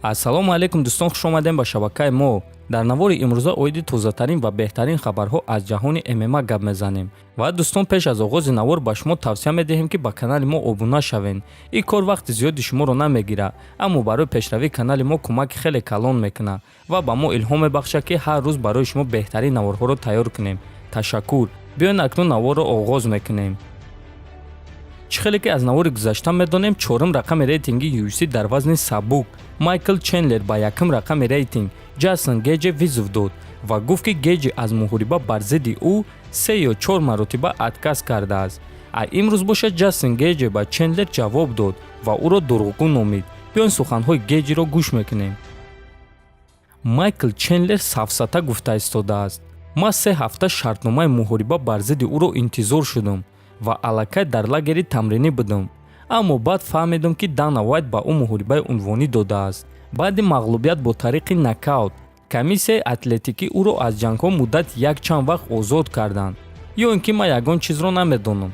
Ассалому алайкум, дӯстон, хуш омадем ба шабакаи мо. Дар навори имрӯза оиди тозатарин ва беҳтарин хабарҳо аз ҷаҳони ММА гап мезанем. Ва дӯстон, пеш аз оғози навор ба шумо тавсия медиҳем, ки ба канали мо обуна шавед. Ин кор вақти зиёди шуморо намегирад, аммо барои пешравии канали мо кӯмаки хеле калон мекунад ва ба мо илҳом мебахшад, ки ҳар рӯз барои шумо беҳтарин наворҳоро тайёр кунем. Ташаккур. Биёед, акнун наворро оғоз мекунем. Чӣ хеле ки аз навори гузашта медонем, чорум рақами рейтинги UFC дар вазни сабук Майкл Чендлер ба якум рақами рейтинг Ҷастин Геҷи вызов дод ва гуфт, ки Геҷи аз муҳориба бар зидди ӯ се ё чор маротиба отказ кардааст. А имрӯз бошад, Ҷастин Геҷи ба Чендлер ҷавоб дод ва ӯро дурӯғгӯ номид. Биён, суханҳои Геҷиро гӯш мекунем. «Майкл Чендлер сафсата гуфта истодааст. Ман 3 ҳафта шартномаи муҳориба бар зидди ӯро интизор шудам ва аллакай дар лагери тамринӣ будам, аммо баъд фаҳмидам, ки Дана Вайт ба ӯ муҳорибаи унвонӣ додааст. Баъди мағлубият бо тариқи нокаут комиссияи атлетикӣ ӯро аз ҷангҳо муддати якчанд вақт озод карданд. Ё ин ки ман ягон чизро намедонам.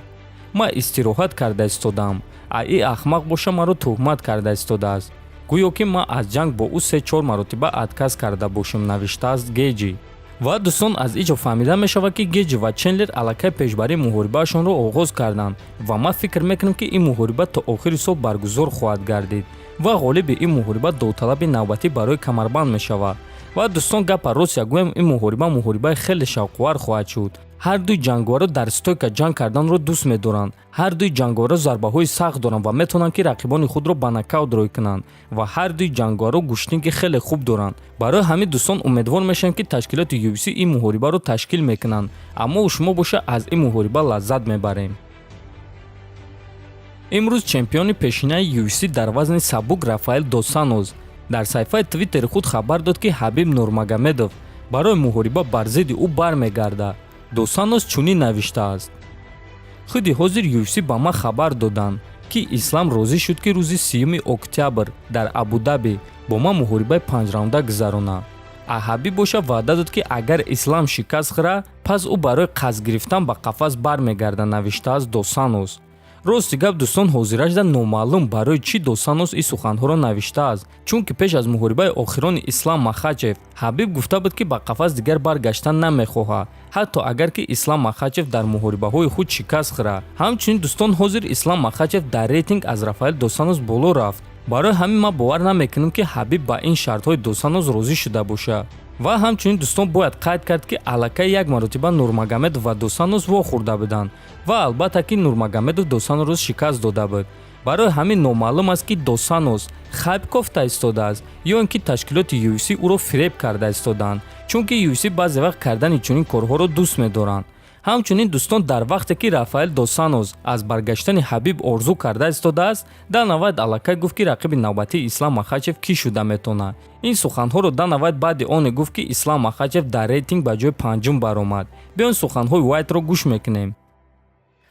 Ман истироҳат карда истодаам, а ин ахмақ боша маро туҳмат карда истодааст, гӯё ки ман аз ҷанг бо ӯ се-чор маротиба отказ карда бошам», навиштааст Геҷи. Ва дӯстон, аз иҷо фаҳмида мешавад, ки Геҷи ва Чендлер аллакай пешбарии муҳорибаашонро оғоз карданд ва ман фикр мекунам, ки ин муҳориба то охири сол баргузор хоҳад гардид ва ғолиби ин муҳориба довталаби навбатӣ барои камарбанд мешавад. Ва дӯстон, гапа рост гӯем, ин муҳориба муҳорибаи хеле шавқовар хоҳад шуд. Ҳар дуи ҷанговарро дар стойка ҷанг карданро дӯст медоранд. Ҳар дуи ҷанговарро зарбаҳои сахт доранд ва метавонанд, ки рақибони худро ба нокаут рой кунанд, ва ҳар дуи ҷанговарро гӯштинги хеле хуб доранд. Барои ҳамин, дӯстон, умедвор мешавем, ки ташкилоти UFC ин муҳорибаро ташкил мекунанд, аммо шумо боша аз ин муҳориба лаззат мебарем. Имрӯз чемпиони пешинаи UFC дар вазни сабук Рафаэл дос Анжос дар саҳифаи Твиттери худ хабар дод, ки Ҳабиб Нурмагомедов барои муҳориба бар зидди ӯ бармегардад. Дос Анжос чунин навиштааст: «Худи ҳозир UFC ба ман хабар доданд, ки Ислам розӣ шуд, ки рӯзи 30 октябр дар Абудаби бо ман муҳорибаи панҷраунда гузаронад. А Ҳабиб боша ваъда дод, ки агар Ислам шикаст хӯрад, пас ӯ барои қасд гирифтан ба қафас бармегардад», навиштааст дос Анжос. Рости гап, дӯстон, ҳозирашда номаълум, барои чӣ дос Анжос ин суханҳоро навиштааст, чунки пеш аз муҳорибаи охирони Ислам Махачев Ҳабиб гуфта буд, ки ба қафас дигар баргаштан намехоҳад, ҳатто агар ки Ислам Махачев дар муҳорибаҳои худ шикаст хӯрад. Ҳамчунин, дӯстон, ҳозир Ислам Махачев дар рейтинг аз Рафаэл дос Анжос боло рафт. Барои ҳамин ман бовар намекунам, ки Ҳабиб ба ин шартҳои дос Анжос розӣ шуда бошад. Ва ҳамчунин, дӯстон, бояд қайд кард, ки аллакай як маротиба Нурмагомедов ва дос Анжос вохӯрда буданд ва албатта ки Нурмагомедов дос Анжосро шикаст дода буд. Барои ҳамин номаълум аст, ки дос Анжос хайп кофта истодааст ё ин ки ташкилоти UFC ӯро фиреб карда истодаанд, чунки UFC баъзе вақт кардани чунин корҳоро дӯст медоранд. Ҳамчунин, дӯстон, дар вақте ки Рафаэл дос Анжос аз баргаштани Ҳабиб орзу карда истодааст, Дана Вайт аллакай гуфт, ки рақиби навбатии Ислам Махачев кӣ шуда метавонад. Ин суханҳоро Дана Вайт баъди оне гуфт, ки Ислам Махачев дар рейтинг ба ҷои панҷум баромад. Биён, суханҳои Вайтро гӯш мекунем.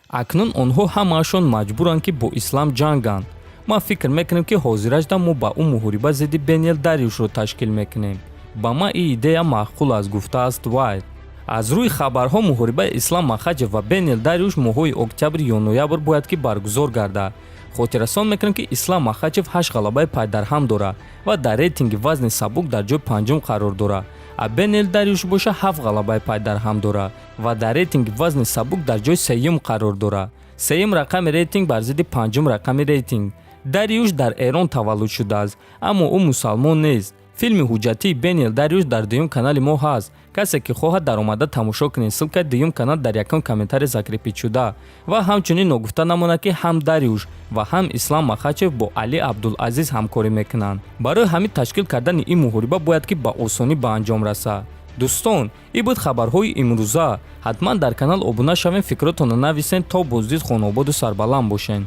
«Акнун онҳо ҳамаашон маҷбуранд, ки бо Ислам ҷанганд. Ман фикр мекунам, ки ҳозиражда мо ба ӯ муҳориба зидди Бениел Дариушро ташкил мекунем. Ба ман ин идея маъқул аст», гуфтааст Вайт. Аз рӯи хабарҳо, муҳорибаи Ислам Махачев ва Бениел Дариуш моҳҳои октябр ё ноябр бояд ки баргузор гардад. Хотиррасон мекунем, ки Ислам Махачев ҳашт ғалабаи пайдарҳам дорад ва дар рейтинги вазни сабук дар ҷои панҷум қарор дорад, а Бениел Дариуш боша ҳафт ғалабаи пайдарҳам дорад ва дар рейтинги вазни сабук дар ҷои сеюм қарор дорад. Сеюм рақами рейтинг бар зидди панҷум рақами рейтинг. Дариюш дар Эрон таваллуд шудааст, аммо ӯ мусалмон нест. Филми ҳуҷҷатии Бениел Дариюш дар дуюм канали мо ҳаст. Касе ки хоҳад, даромада тамошо кунед. Ссылкаи дуюм канал дар якум комментарий закрепить шуда. Ва ҳамчунин ногуфта намонад, ки ҳам Дариюш ва ҳам Ислам Махачев бо Али Абдулазиз ҳамкорӣ мекунанд. Барои ҳамин ташкил кардани ин муҳориба бояд ки ба осонӣ ба анҷом расад. Дӯстон, ин буд хабарҳои имрӯза. Ҳатман дар канал обуна шавем, фикротонро нависен. То боздид, хонаободу сарбаланд бошед.